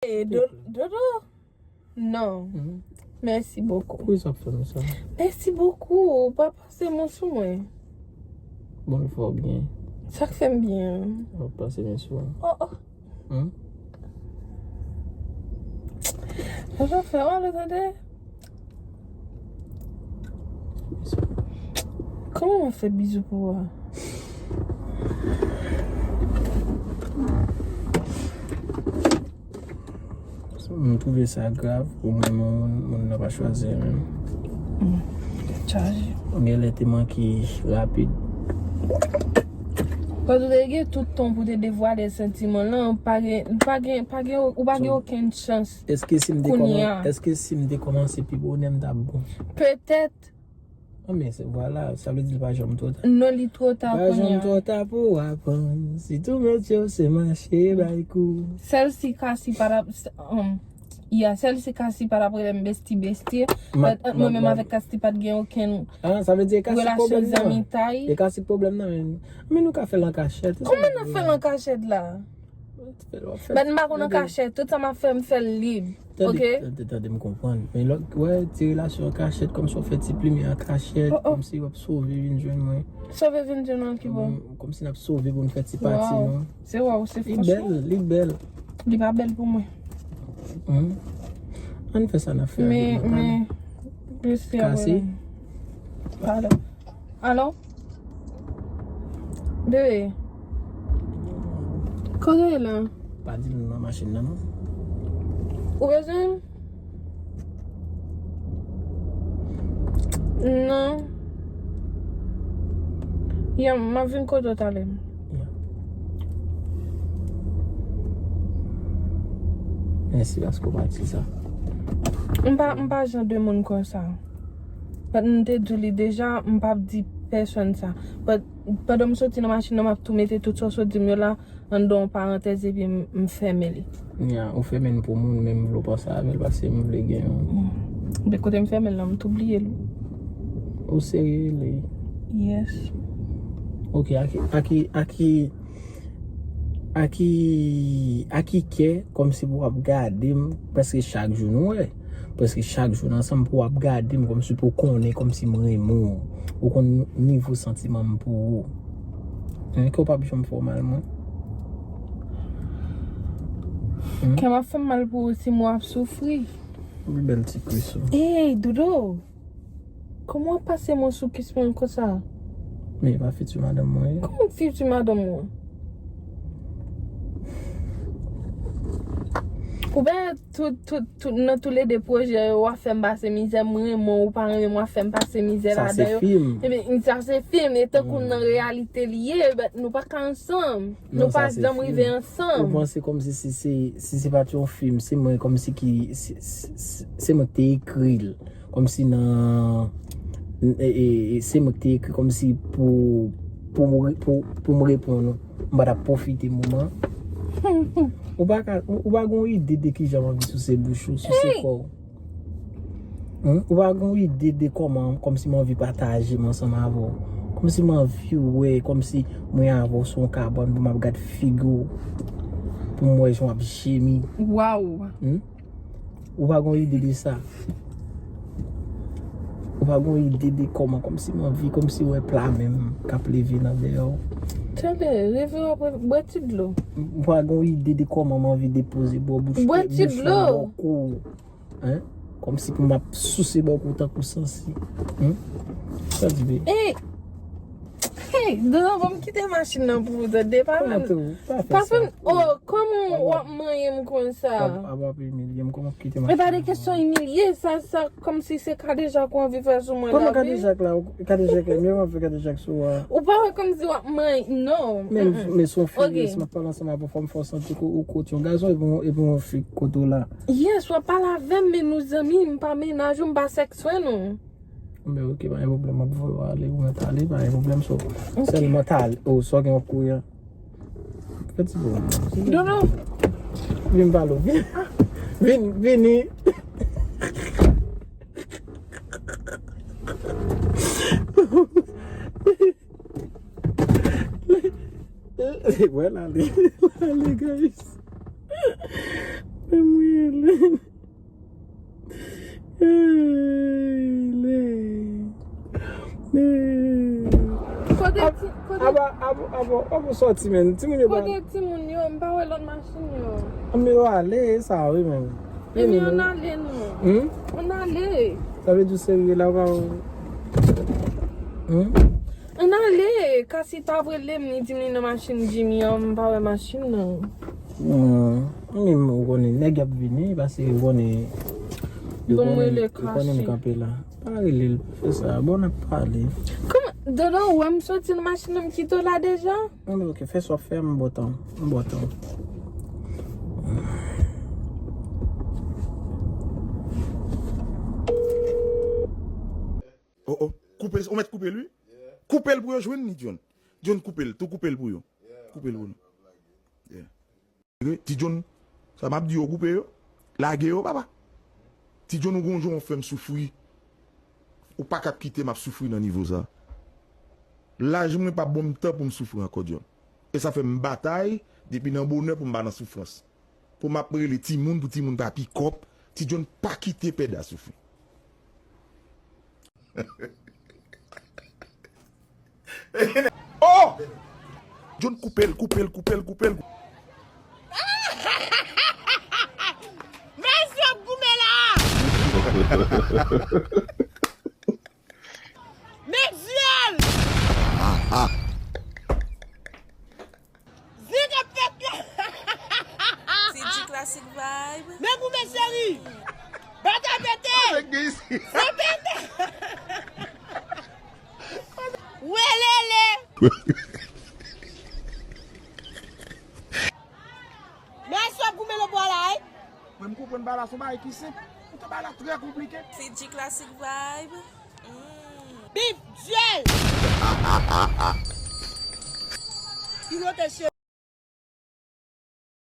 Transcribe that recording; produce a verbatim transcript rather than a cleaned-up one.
Hey, Do- Dodo. Non. Mhm. Merci beaucoup. Poukisa w ap fè m sa? Merci beaucoup. Ou pa pase men sou mwen. Bon, fò byen. Sa k fè m byen? W ap pase men sou mwen. Oh, oh. Hmm? Sa fè mal, tande. Kòman mwen fè bizou pou ou a? M twouve sa grav pou mwen, moun, moun nan pa chwazi menm. Tèt chaje. Ou genlè te manke rapid. Paske w te gen tout tan pou te devwale santiman lan, pa gen, pa gen, pa gen, ou pa gen okenn chans. Èske si m te kòman-, èske si m te kòmanse pi bonè, m t ap bon? Petèt. Ah, men se, vwala, sa vle di li pa janm twò ta. Non, li twò ta kounye a. Pa janm twò ta pou w aprann. Si tou mèt yo se mache bay kou. Sèl si Kasi pa t ap, um, ya, sèl si Kasi pa t ap rele m besti, besti. But ant mwen menm avèk Kasi pa t gen okenn relasyon zanmitay. E Kasi pwoblèm nan, men. Men nou ka fè l an kachèt. Kòman n ap fè l an kachèt la? But m pa konn an kachèt. Tout sa m ap fè, m fè l lib. Ok? Tande, tande, tande, m konprann. Men lòt, wè, ti relasyon an kachèt, kòmsi w ap fè ti plimen an kachèt, kòmsi w ap sove vin jwenn mwen. Sove vin jwenn mwen ki bò? Kòmsi n ap sove pou n fè ti pati, non? Se wè w, se fòs ou. Li bèl, li bèl. Li pa bèl pou mwen. Ann fè sa n ap fè a. Men, men, Kasi. Pardon. Alo? Bebe. Kote w ye la? Pa di l nan machin nan, non. Ou bezwen m? Non. Ya, m ap vin kote w talè. Ya. Mèsi paske w pa di sa. M pa, m pa jan de moun konsa. But m te di w li deja, m p ap di pèsonn sa. But pandan m soti nan machin nan, m ap tou mete tout sa w sot di m yo la anndan yon parantèz epi m, m fèmen li. Ya, ou fèmen l pou moun, men m vle w panse avè l paske m vle gen yon. Men kote m fèmen l lan, m tou bliye l wi. Ou serye, li? Yes. Ok, a ki, a ki, a ki, a ki, a ki kè, kòmsi pou w ap gade m prèske chak jou, nou wè? Prèske chak jou n ansanm pou w ap gade m, kòmsi pou w konnen, kòmsi m renmen w. Ou konn nivo santiman m pou ou. Hein, kè w p ap janm fè w mal, mwen. Hmm? Kè m ap fè m mal pou ou, si m wè w ap soufri. Wi, bèl ti kris ou. Ey, Dodo! Kòman w ap pase men w sou kis mwen konsa? Men e pa fiti madanm mwen ye. Kòman fiti madanm ou an? Ou pa tout, tout, tout, nan toulede pwojè yo, w ap fè m pase mizè, m renmen w, ou pa renmen m, w ap fè m pase mizè ladan yo. Sa se fim. Ebyen, sa se fim, e tankou nan reyalite li ye, but nou pa ka ansanm. Nou pa janm rive ansanm. Ou panse kòmsi si se, si se pa t yon fim, se mwen kòmsi ki, se, se, se, se mwen ki te ekri l. Kòmsi nan, e, e, e, se mwen ki te ekri kòmsi pou, pou, pou, pou m reponn ou. M pa t ap pwofite moman. Ou pa ka, ou, ou pa gen yon ide de kijan m anvi souse bouch ou, souse kò w. Hein? Ou pa gen yon ide de kòman, kòmsi m anvi pataje m ansanm avè w. Kòmsi m anvi wè, kòmsi mwen avè w sou yon kabann pou m ap gad figi w. Pou m wè jan w ap jemi. Waw! Hmm? Ou pa gen yon ide de sa. Ou pa gen yon ide de kòman, kòmsi m anvi, kòmsi wè pla men m k ap leve nan dèyè w. Tande, leve w ap bwè ti dlo. Ou pa gen yon ide de kòman m anvi depoze bò bouch, bwè ti dlo, bò kou. Hein? Kòmsi pou m ap souse bò kou tankou sansi. Hmm? Sa di be? Ey! Hey, Dodo, ban m kite machin nan pou ou tande. Pa fè m, pa fè sa. Oh, kòman w ap manyen m konsa? Ap, ap, ap imilye m, kòman w ap kite machin nan? E pa de kesyon imilye, sa, sa, kòmsi se kadejak ou anvi fè sou mwen la, wi. Kòman kadejak la? Kadejak la, men w ap fè kadejak sou ou a. Ou pa wè kòmsi w ap manyen, non. Men, men se yon fi, si m ap pale ansanm avè w, fò m fè w santi ke ou kot yon gason, epi yon, epi yon fi kot ou la. Yes, w ap pale avè m, men nou zanmi, m pa mennaj ou, m pa sèks fren ou. Men ok, pa gen pwoblèm, m ap voye w ale, ou mèt ale, pa gen pwoblèm, so. Ok. Sèlman t ale, oh, sa w gen w ap kouri a. Fè ti bo. Dodo. Vin pale w, vin. Vin, vini. Wè l ale, l ale, guys. Kote ti, kote aba, aba, aba, aba, sòti, men. Timoun yo pa. Kote timoun yo? M pa wè lòt machin yo. Ann ale, sa, wi, men. Ebyen, ann ale, non. Hmm? Ann ale. Sa vle di w serye la, w pa. Hmm? Ann ale, Kasi t ap rele m, li di m li nan machin Jimmy an, m pa wè machin nan. Hmm, men ou konnen, nèg y ap vini, paske ou konnen, yo konnen, yo konnen m kanpe la. Pa rele l, fè sa, bon, n ap pale. Kòman, Dodo, ou wè m soti nan machin nan, m kite w la deja? Ann, ok, fè sa w fè, m bò tan, m bò tan. Oh, oh. Koupe l, ou mèt koupe l, wi. Koupe l pou yo jwenn li, John. John, koupe l, tou koupe l pou yo. Koupe l pou nou. Yeah. Ti John, sa m ap di yo, koupe yo. Lage yo, papa. Ti John, ou gon jan w fè m soufri. Ou pa ka kite m ap soufri nan nivo sa. Laj mwen pa ban m tan pou m soufri ankò, John. E sa fè m batay depi nan bonè pou m pa nan soufrans. Pou m ap rele timoun, pou timoun pa pikòp, Ti John pa kite Pèda soufri. Oh! John, koupe l, koupe l, koupe l, koupe l. Mesye ap goumen la! Men dyòl! Zik ap fèt la! C J Classic Vibe. Men goumen cheri! Batay pete! Avèk gen isi. Se pete! Welele! Mesye ap goumen nan bwa la, wi. Mwen, m konprann bagay la, se yon bagay ki senp. Poutan bagay la trè konplike. C J Classic Vibe. Mm. Bif, dyòl! Pilote cheri.